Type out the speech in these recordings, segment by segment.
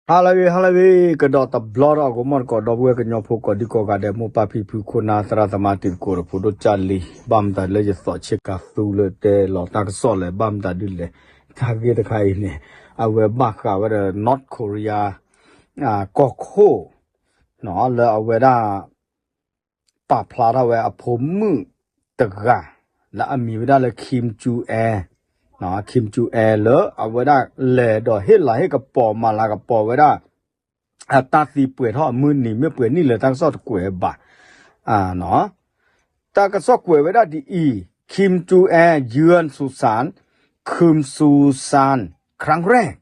ဟါလၢအဂ့ၤ ဟါလၢအဂ့ၤ ကဒီးတဘျီဒီး အဂီၤမီၢ်တကိး ဒီပုၢ်ဝဲၢ်ကညီဖိကိးဒံကိးဂၤဒဲး မိၢ်ပၢ်ဖံဖု ခိၣ်နၢ်သရၣ်သမါ တံၤသကိးဒီး ဖိဒိၣ်ကၢ်လံၤ ဘၣ်မတၤလၢယသီးဆ့ကၤသူလၢတဲလီၤတၢ်ကစီၣ်လဲၣ် ဘၣ်မတၤဒ်လဲၣ် တၢ်ဂ့ၢ်တခါအံၤန့ၣ် အဝဲဘၣ်ဃးဝဲဒီး North Korea ကီၢ်ခိၣ် လၢအဝဲဒၣ် ပာ်ဖျါထီၣ်ဝဲအဖိမုၣ်တဂၤ လၢအမံၤဝဲဒၣ်လၢ Kim Jong-un, Kim Jong-un လၢအဝဲဒၣ်လဲၤဒီးဟ့ၣ်လၤဟ့ၣ်ကပီၤ မၤလၤကပီၤဝဲဒၣ် အတၢ်သံပှဲၤထီၣ်အမုၢ်နံၤ မ့ၢ်ပှဲၤနံၣ်လၢတၢ်ကစီၣ်တကွဲးဘၣ် တၢ်ကစီၣ်ကွဲးဝဲဒၣ်ဒ်အံၤ Kim Jong-un เยือนสุสาน Kim Su San ครั้งแรก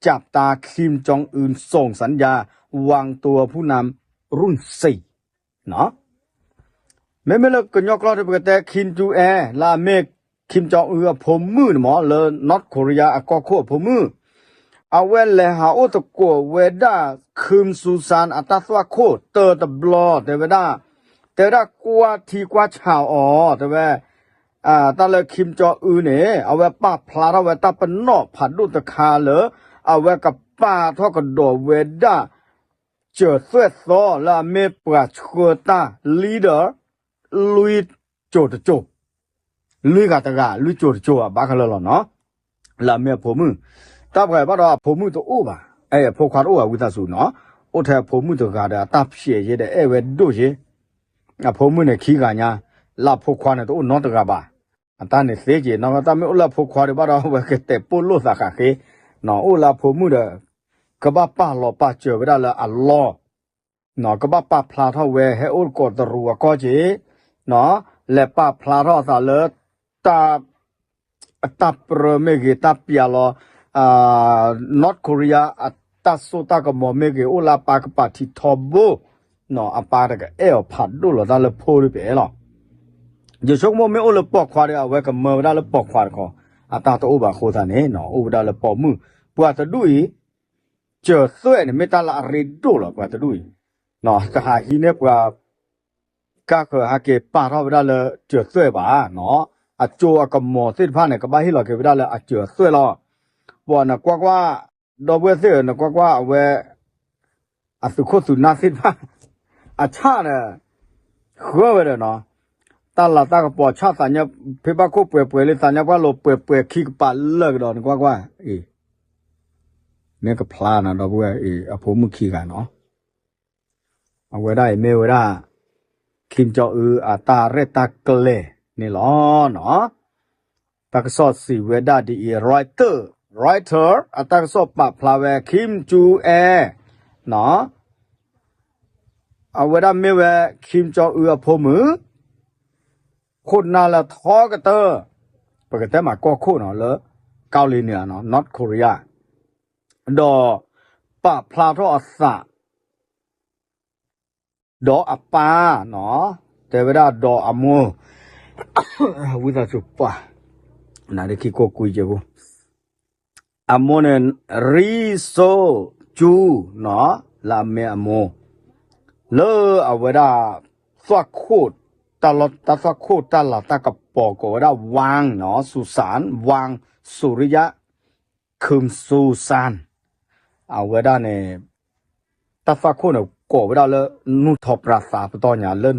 จับตา Kim Jong Un ส่งสัญญาณ วางตัวผู้นำรุ่นสี่ မ့မ့ၢ်လၢကညီကျိာ်ဒီးပကတဲ Kim Jong-un လၢအမ့ၢ် Kim Jong Un အဖိမုၣ်န့ၣ်မ့ၢ် လၢ North Korea အကီၢ်ခိၣ်အဖိမုၣ် အဝဲလဲၤဟးအိၣ်သကိးဝဲဒၣ် Kim Su San အတၢ်သွၣ်ခိၣ်တၢတဘျီ တဲဝဲဒၣ် တဲဝဲဒၣ်ကွၢ်ထံကွၢ်ဆးအီၤ တဲဝဲ တၢ်လၢ Kim Jong Un န့ၣ် အဝဲပာ်ဖျါထီၣ်ဝဲတၢ်ပနီၣ်ဖးဒိၣ်တခါလၢ အဝဲကပာ်ထီၣ်ကဒီးဝဲဒၣ် စၢၤသွဲၣ်သီလၢအမ့ၢ်ပှၤဆှၢတၢ် leader လွံၢ်ကၠိၤတကၠိၤ လွံၢ်ဂၤတဂၤ လွံၢ်ကၠိၤတကၠိၤ အဘၣ်ခဲလၢာ်လီၤနီၤ လၢအမ့ၢ်အဖိမုၣ် တၢ်ပှၤဘၣ်ဒီးအဖိမုၣ်တအိၣ်ဘၣ် အဲၣ်အဖိခွါတအိၣ်ဘၣ် ဝံသးစူၤနီၤ အိၣ်ထဲအဖိမုၣ်တဂၤဒီးအတၢ်ဖျဲးယဲဒီးအဲၣ်ဝဲဒိၣ်ယဲ အဖိမုၣ်န့ၣ်ခံဂၤညါ လၢအဖိခွါန့ၣ်တအိၣ်နီတဂၤဘၣ် အတၢ်န့ၣ်သ့က့ၤနီၤ တၢ်မ့ၢ်အိၣ်လၢအဖိခွါဒံးဘၣ်ဒီး အဝဲကတဲာ်ပိာ်လိာ်သးဃးဃ့ အိၣ်လၢအဖိမုၣ်ဒီး ကဘၣ်ပာ်လီၤပာ်စၢၤဝဲဒၣ်လၢအလီၢ် ကဘၣ်ပာ်ဖျါထီၣ်ဝဲ ဟဲအိၣ်သကိးတရူးအကီၢ်က့ၤ လဲၤပာ်ဖျါထီၣ်အသးလၢ တၢ် အတၢ်ပြၢမ့ၢ်ဂ့ၤ တၢ်ပျးလီၤ North Korea အတၢ်စိတၢ်ကမီၤမ့ၢ်ဂ့ၤ အိၣ်လၢအပၢ်ကပာ်ထံထီဘိ အပၢ်တကအဲၣ်အီၤဖးဒိၣ်လီၤတၢ်လၢဖိဒ်ပအဲၣ်လီၤ ယဆိကမိၣ်မ့ၢ်အိၣ်လၢပိာ်ခွါဒီး အဝဲကမၢဝဲဒၣ်လၢပိာ်ခွါတခီ အတၢ်တအိၣ်ဘၣ်အဃိသတးန့ၣ် အိၣ်ဝဲဒၣ်လၢပိာ်မုၣ် ပှၤတဒူၣ်အံၤ စၢၤသွဲၣ်န့ၣ် မ့ၢ်တၢ်လၢအရ့ဒိၣ်လီၤ ပှၤတဒူၣ်အံၤ တဟးဟံးန့ၢ်ပှၤ ကါဃၢၤဟးက့ၤပာ်ထီၣ်ဝဲဒၣ်လၢစၢၤသွဲၣ်ဘၣ်နီၤ အကၠိအကမီၤသ့ၣ်တဖၣ်န့ၣ် ကဘၣ်ဟ့ၣ်လီၤက့ၤဝဲဒၣ်လၢအစၢၤသွဲၣ်လီၤ ပှၤနကွၢ်ကွၢ် ဒီပုၢ်ဝဲၢ်သ့ၣ်ဧၢ နကွၢ်ကွၢ်အဝဲ အသုးခိၣ်သုးနၢ်သ့ၣ်တဖၣ် အဆၣ်ဒီး ဃၢဝဲဒီးနီၤ တၢ်လၤတၢ်ကပီၤဆၣ်သးညါ ဖဲဘၣ်ခိၣ်ပှဲၤပှဲၤလံ သးညါပှၢ်လိာ်ပှဲၤပှဲၤခံကပၤလၢာ်ကဒီး နကွၢ်ကွၢ် အံၤ မ့ၢ်ကဖျါနီၤ ဒီပုၢ်ဝဲၢ်အံၤ အဖိမုၣ်ခံဂၤနီၤ အဝဲဒၣ်အံၤမ့ၢ်ဝဲဒၣ် Kim Jong Un အတၢ်ရဲၣ်တၢ်ကျဲၤန့ၣ်လီၤနီၤ တၢ်ကစီၣ်စံးဝဲဒၣ်ဒ်အံၤ Reuters Reuters အတၢ်ကစီၣ်ပာ်ဖျါဝဲ Kim Jong Un နီၤ အဝဲဒၣ်မ့ၢ်ဝဲ Kim Jong Un အဖိမုၣ် ခိၣ်နၢ်လၢထီကတၢၢ် ပကတဲမးကီၢ်ခိၣ်နီၤ လၢ ကီၢ်လံန့ၣ် North Korea ဒီးပာ်ဖျါထီၣ်အသး ဒီးအပၢ်နီၤ တဲဝဲဒၣ်ဒီးအမိၢ် ဝံသးစူၤပှၤ နဒခံကိၢ်ကွံက့ၤဖိ အမိၢ်န့ၣ် Ri Sol Ju နီၤ လၢအမ့ၢ်အမိၢ် လၢအဝဲဒၣ် သွၣ်ခိၣ် တၢ်လီၢ်တၢ်သွၣ်ခိၣ်တၢ်လၤတၢ်ကပီၤကိးဝဲဒၣ် Wang နီၤ Susan Wang Suriya Kim Susan အဝဲဒၣ်န့ၣ် တၢ်သွၣ်ခိၣ်န့ၣ် ကိးဝဲဒၣ်လၢ နူၢ်ထီပြးသးပတီၢ်ညါ လၢ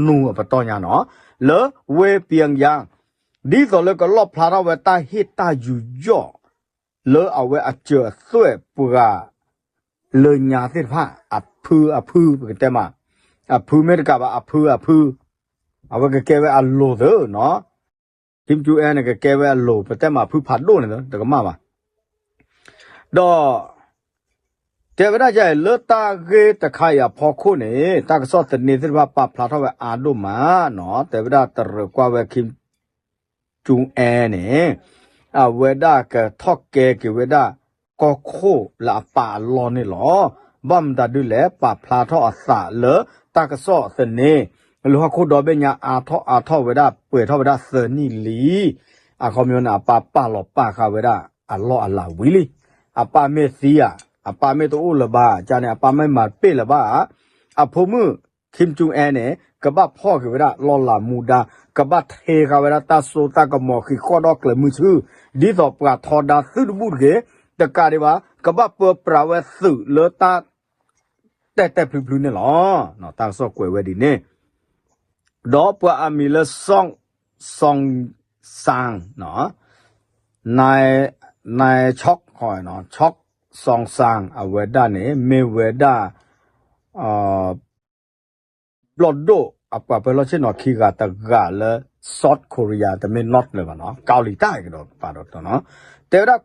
နူၢ်အပတီၢ်ညါနီၤ လၢဝ့ၢ် Pyongyang ဒ်သိးလၢကလီၣ်ဖျါထီၣ်ဝဲတၢ်ဟ့ၣ်တၢ်ယူးယီၣ် လၢအဝဲအစၢၤအသွဲၣ်ပှၤ လၢညါသ့ၣ်တဖၣ် အဖုအဖု ပကတဲမး အဖုမ့ၢ်တကးဘၣ် အဖုအဖု အဝဲကကဲဝဲအလိၤသၢနီၤ Kim Jong Un န့ၣ် ကကဲဝဲအလိၤ ပတဲမးဖုဖးဒိၣ်န့ၣ် တကမၣ်ဘၣ် ဒီး တဲဝဲဒၣ်ယဲ လၢတၢ်ဂ့ၢ်တခါအံၤအဖီခိၣ်န့ၣ် တၢ်ကစီၣ်သန့သ့ၣ်တဖၣ်ပာ်ဖျါထီၣ်ဝဲအါဒိၣ်မးနီၤ တဲဝဲဒၣ်တရၢၢ်ကွၢ်ဝဲ Kim Jong Un န့ၣ် အဝဲဒၣ်ကထီၣ်ကဲက့ၤဝဲဒၣ် ကီၢ်ခိၣ်လၢအပၢ်အလီၢ်န့ၣ်လီၤ. ဘၣ်မတၤဒုလဲၣ် ပာ်ဖျါထီၣ်အသးလၢတၢ်ကစီၣ်သန့ လၢဟီၣ်ခိၣ်ဒီဘ့ၣ်ညါအါထီၣ်အါထီၣ်ဝဲဒၣ် ပှဲၤထီၣ်ဝဲဒၣ်သၢနံၣ်လံ. အခီပညီန့ၣ် အပၢ်ပာ်လီၤပာ်ဃာ်ဝဲဒၣ်အလီၢ်အလၤဝံၤလံ. အပၢ်မ့ၢ်သံဧါ, အပၢ်မ့ၢ်တအိၣ်လၢၤဘၣ်, ကန့ၣ် အပၢ်မ့ၢ်မၤတပ့ၢ်လၢၤဘၣ်ဧါ. အဖိမုၣ် Kim Jong Un န့ၣ် ကဘၣ်ဖီၣ်က့ၤဝဲဒၣ်လီၢ်လၤမူဒါ, ကဘၣ်ထဲဃာ်ဝဲဒၣ်တၢ်စိတၢ်ကမီၤ ဃံးဃီၣ်ဒီးကျဲၤမုဆူၣ်, ဒ်သိးပှၤထီဒါသုတဘူၣ်တဂ့ၤ, တကးဒံးဘၣ် ကဘၣ်ပၢပြးဝဲသုးလၢတၢ် တဲာ်တဲာ်ဖျုးဖျုးန့ၣ်လီၤ. တၢ်ကစီၣ်ကွဲးဝဲဒ်န့ၣ်, ဒီးပှၤအမံၤလၢ စီ စီစၣ် နီၢ် နီၢ် စီ စီစၣ် အဝဲဒၣ်န့ၣ် မ့ၢ်ဝဲဒၣ် ဘျီၣ်ဒိၣ်အပှၤပၢၤလီၢ်ဆ့ၣ်နီၤခံဂၤတဂၤလၢ South Korea တမ့ၢ် North လၢၤဘၣ်နီၤ ကီၤလံၤတၢ်ကဒီးပာ်ဒီးနီၤ တဲဝဲဒၣ်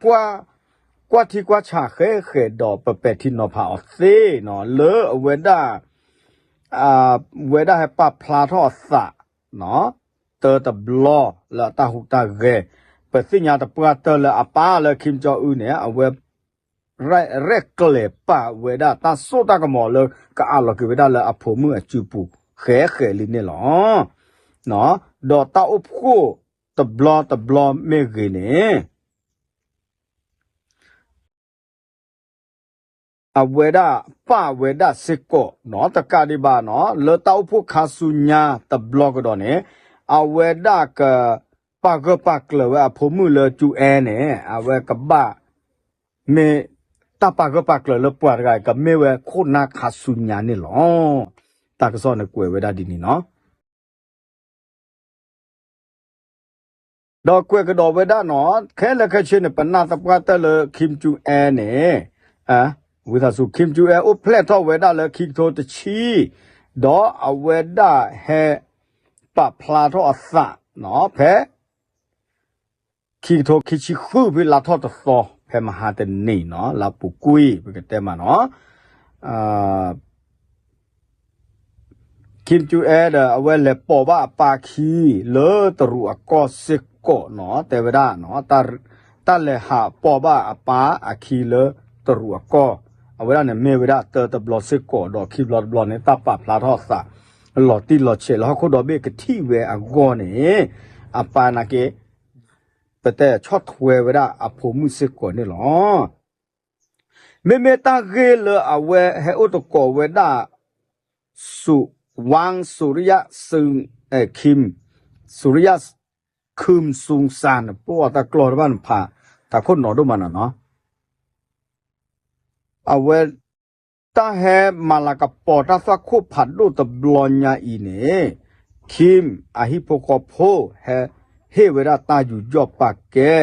ကွၢ်ထံကွၢ်ဆးဃဲးဃဲးဒီးပပဲာ်ထံနီၤဖးအီၤသ့နီၤ လၢအဝဲဒၣ် ဝဲဒၣ်ဟဲပာ်ဖျါထီၣ်အသး တၢတဘျီလၢအတၢ်ဟူးတၢ်ဂဲၤ ပသ့ၣ်ညါတပှၢ်တၢၢ်လၢအပၢ်လၢ Kim Jong Un န့ၣ် အဝဲ ရဲၣ်ကျဲၤပာ်ဝဲဒၣ်တၢ်စိတၢ်ကမီၤလၢ ကအးလီၤက့ၤဝဲဒၣ်လၢအဖိမုၣ်အစုပူၤ ဃဲးဃဲးလံန့ၣ်လီၤ. ဒီးတၢ်အိၣ်ဖှိၣ်တဘျီတဘျီမ့ၢ်ဂ့ၤန့ၣ် အဝဲဒၣ်ပာ်ဝဲဒၣ်စ့ၢ်ကီးနီၤ တကးဒံးဘၣ်နီၤ လၢတၢ်အိၣ်ဖှိၣ်ခါဆူညါတဘျီကဒီးန့ၣ် အဝဲဒၣ်က ပာ်ဂၢၢ်ပာ်ကျၢၤဝဲအဖိမုၣ်လၢ ကၠူအဲန့ၣ် အဝဲကဘၣ် မ့ၢ်တၢ်ပာ်ဂၢၢ်ပာ်ကျၢၤလၢပှၤတဂၤအံၤ ကမ့ၢ်ဝဲခိၣ်နၢ်ခါဆူညါန့ၣ်လီၤ. တၢ်ကစီၣ်န့ၣ်ကွဲးဝဲဒၣ်ဒ်န့ၣ်နီၤ ဒီးကွဲးကဒီးဝဲဒၣ်နီၤ ခဲလၢာ်ခဲဆ့န့ၣ် ပနၢ်သပှၢ်တၢၢ်လၢ Kim Jong Un န့ၣ် ဝံသးစူၤ Kim Jong Un အိၣ်ဖျဲၣ်ထီၣ်ဝဲဒၣ်လၢခံကထိတဆံ ဒီးအဝဲဒၣ်ဟဲ ပာ်ဖျါထီၣ်အသးနီၤ ဖဲ ခံကထိခံဆံဃု ဖဲလါထီၣ်တသီ ဖဲမဟါတနံၤနီၤ လါပူၤကွံာ် ပကတဲမးနီၤ Kim Jong Un ဒီး အဝဲလဲၤပိာ်ဘၣ်အပၢ်အခံလၢတရူးအကီၢ်စ့ၢ်ကီးနီၤ တဲဝဲဒၣ်နီၤ တၢ်လဲၤဟးပိာ်ဘၣ်အပၢ်အခံလၢတရူးအကီၢ် အဝဲဒၣ်န့ၣ်မ့ၢ်ဝဲဒၣ်တၢတဘျီစ့ၢ်ကီး ဒီးခံဘျီတဘျီန့ၣ် တၢ်ပာ်ဖျါထီၣ်အသး လီၤတံၢ်လီၤဆဲးလၢဟီၣ်ခိၣ်ဒီဘ့ၣ်ကထံၣ်ဝဲအဂီၢ်န့ၣ် အပၢ်နာ်က့ ပတဲဆီၣ်ထွဲဝဲဒၣ်အဖိမုၣ်စ့ၢ်ကီးန့ၣ်လီၤ. မ့မ့ၢ်တၢ်ဂ့ၢ်လၢအဝဲဟဲအိၣ်သကိးဝဲဒၣ် စူး Wang စူးရယၣ် စူး Kim စူးရယၣ် Kim စူးစၣ် န့ၣ် ပအိၣ်တၢ်ကျီၢ်တဘၣ်န့ၣ်ဖး တၢ်ခိၣ်နီၤဒိၣ်မးနီၤနီၤ အဝဲ တၢ်ဟဲမၤလၤကပီၤတၢ်သွၣ်ခိၣ်ဖးဒိၣ်တဘျီညါအံၤန့ၣ် Kim အဟံၣ်ဖိဃီဖိ ဟဲဟ့ၣ်ဝဲဒၣ်တၢ်ယူးယီၣ်ပာ်ကဲ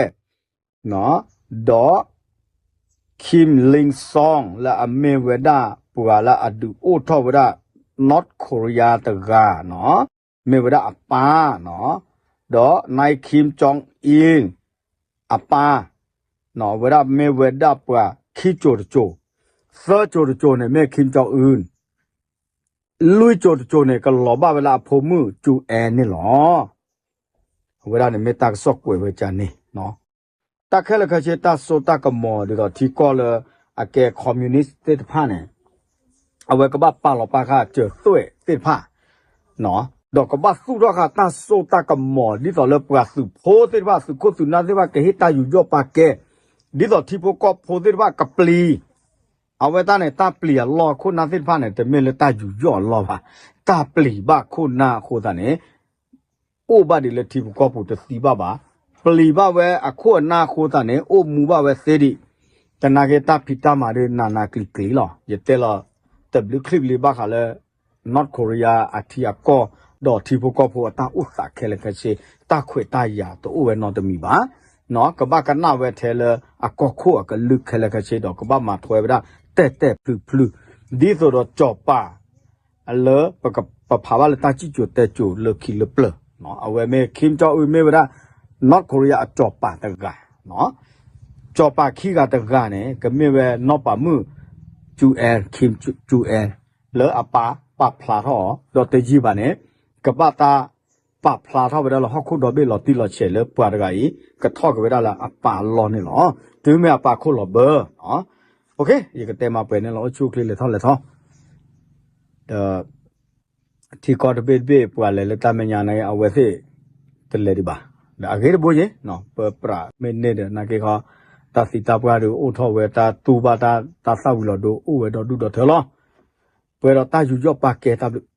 ဒီး Kim Lin Song လၢအမ့ၢ်ဝဲဒၣ်ပှၤလၢအဒုးအိၣ်ထီၣ်ဝဲဒၣ် North Korea တဂၤနီၤ မ့ၢ်ဝဲဒၣ်အပၢ်နီၤ ဒီး နၢ် Kim Jong Il အပၢ် အဝဲဒၣ်မ့ၢ်ဝဲဒၣ်ပှၤခံစိၤတစိၤ သၢစိၤတစိၤန့ၣ် မ့ၢ် Kim Jong Un လွံၢ်စိၤတစိၤန့ၣ် ကလီၤဘၣ်ဝဲလၢအဖိမုၣ် ကၠူအဲန့ၣ်လီၤ. အဝဲဒၣ်န့ၣ်မ့ၢ်တၢ်ကစီၣ်ကွဲးဝဲကန့ၣ် တၢ်ခဲလၢာ်ခဲဆ့တၢ်စိတၢ်ကမီၤဒ်သိးထံကီၢ်လၢအကဲ communist သ့ၣ်တဖၣ်န့ၣ် အဝဲကဘၣ်ပာ်လီၤပာ်ဃာ်စၢၤသွဲၣ်သ့ၣ်တဖၣ် ဒီးကဘၣ်သူၣ်ထီၣ်ဃာ်တၢ်စိတၢ်ကမီၤ ဒ်သိးလၢပှၤသုးဖိသ့ၣ်တဖၣ် သုးခိၣ်သုးနၢ်သ့ၣ်တဖၣ် ကဟ့ၣ်တၢ်ယူးယီၣ်ပာ်ကဲ ဒ်သိးထံဖိကီၢ်ဖိသ့ၣ်တဖၣ်ကပျံၤ အဝဲတၢ်န့ၣ် တၢ်ပျံၤအလီၢ်ခိၣ်နၢ်သ့ၣ်တဖၣ်န့ၣ် တမ့ၢ်လၢတၢ်ယူးယီၣ်အလီၢ်ဘၣ်. တၢ်ပျံၤဘၣ်ခိၣ်နၢ်အဃိသတးန့ၣ် အိၣ်ဘၣ်ဒံးလၢထံဖိကီၢ်ဖိတသံဘၣ်ဘၣ်. ပျံၤဘၣ်ဝဲအခိၣ်အနၢ်အဃိသတးန့ၣ် အိၣ်မူဘၣ်ဝဲသ့ဒံး. တနာ်က့တၢ်ဖံးတၢ်မၤဒုးနးနးကျံၤကျံၤလီၤ. ယတဲလီၤ တဘျုးချံဘျုးဘၣ်ဃးလၢ North Korea အထံအကီၢ် ဒီးထံဖိကီၢ်ဖိအတၢ်အိၣ်သးခဲလၢာ်ခဲဆ့ တၢ်ခွဲးတၢ်ယာ်တအိၣ်ဝဲနီတမံၤဘၣ်. ကဘၣ်ကနၣ်ဝဲထဲလၢအကီၢ်ခိၣ်အကလုၢ်ခဲလၢာ်ခဲဆ့ဒီး ကဘၣ်မၤထွဲဝဲဒၣ်တဲာ်တဲာ်ဖျုးဖျုး ဒ်သိးဒီးစီၤပၤ လၢပဖးဘၣ်လၢတၢ်စံၣ်စိၤတဲစိၤလၢခံလၢပျၢၤ အဝဲမ့ၢ် Kim Jong Un မ့ၢ်ဝဲဒၣ် North Korea အစီၤပၤတဂၤ စီၤပၤခံဂၤတဂၤန့ၣ် ကမ့ၢ်ဝဲနီၢ်ပၤမုၣ် ကၠူအဲ Kim ကၠူအဲ လၢအပၢ်ပာ်ဖျါထီၣ်အီၤ ဒီးတယံာ်ဘၣ်န့ၣ် ကဘၣ်တၢ်ပာ်ဖျါထီၣ်ဝဲဒၣ်လၢဟီၣ်ခိၣ်ဒီဘ့ၣ်လီၤတံၢ်လီၤဆဲးလၢပှၤတဂၤအံၤ ကထီၣ်က့ၤဝဲဒၣ်လၢအပၢ်အလီၢ်န့ၣ်လီၤ. တုၤမ့ၢ်အပၢ်ခိၣ်လီၤဘၢ ယကတဲမၤပှဲၤန့ၣ်လီၤ. အိၣ်ဆူၣ်အိၣ်ချ့လဲၤထီၣ်လဲၤထီ ဒီး ထံကီၢ်တဘ့ၣ်တဘ့ၣ် ပှၤလဲၤလၢတၢ်မဲာ်ညါန့ၣ် အဝဲသ့ၣ်တလဲၤဒံးဘၣ်. ဒီးအဂ့ၢ်တဘိယ့ၣ် ပပြးမ့ၢ်န့ၢ်ဒီး နာ်က့ခီ တၢ်သံတၢ်ပှၢ်ဒုးအိၣ်ထီၣ်ဝဲ တၢ်တူၢ်ဘၣ်တၢ် တၢ်သၣ်ဝံၤလီၤဒိအိၣ်ဝဲဒီဒူၣ်ဒီထၢလီၤ. ပှဲၤဒီးတၢ်ယူးယီၣ်ပာ်ကဲတၢ်ဘျုး